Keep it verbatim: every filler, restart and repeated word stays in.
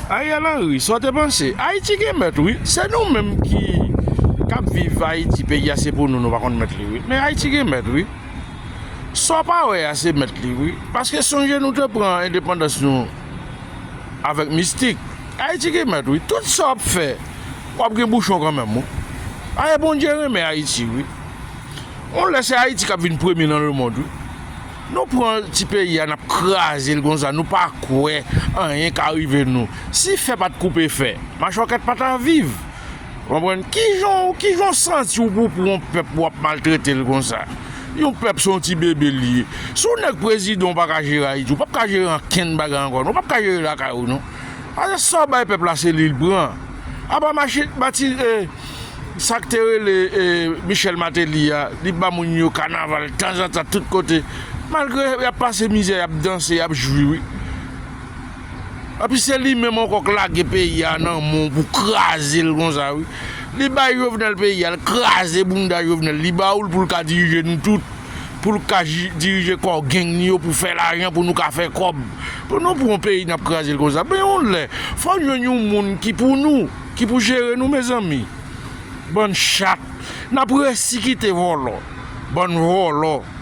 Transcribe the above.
Ariel Henry, sa w te panse? Ayiti gen mèt, wi. Se nou menm ki k ap viv Ayiti, peyi a se pou nou, nou pa konn mèt li, wi. Men Ayiti gen mèt, wi. Sa w pa wè a, se mèt li, wi. Paske sonje nou te pran endepandans nou avèk mistik. Ayiti gen mèt, wi. Tout sa w ap fè, w ap gen bouchon kanmenm, wi. Aye, Bondye renmen Ayiti, wi. On lè se Ayiti k ap vin premye nan lemonn, wi. Nou pran ti peyi a, n ap kraze l konsa, nou pa kwè anyen ka rive nou. Si fè pa t koupe fè, machwakèt pa ta viv. Konprann? Kijan, kijan w santi w pou, pou yon pèp w ap maltrete l konsa? Yon pèp se yon ti bebe li ye. Si w nèg prezidan, w pa ka jere Ayiti, w p ap ka jere ankenn bagay ankò, non. W p ap ka jere lakay ou, non. Paske sa w bay pèp la, se li l pran. Apa machin, bati, eh, sa k te rele, eh, Michel Martelly a, li ba moun yo kanaval tanzantan tout kote. Malgre y ap pase mizè, y ap danse, y ap jwi, wi. Epi se li menm ankò k lage peyi a nan men w pou kraze l konsa, wi. Li bay Jovenel peyi a, l kraze bounda Jovenel. Li ba w l pou l ka dirije nou tout. Pou l ka ji-, dirije kò gang li yo, pou fè lajan, pou nou ka fè kòb. Pou nou pran peyi, n ap kraze l konsa. Men yon lè, fò n jwenn yon moun ki pou nou, ki pou jere nou, mezanmi. Bann chat. N ap resi kite vòlò. Bann vòlò.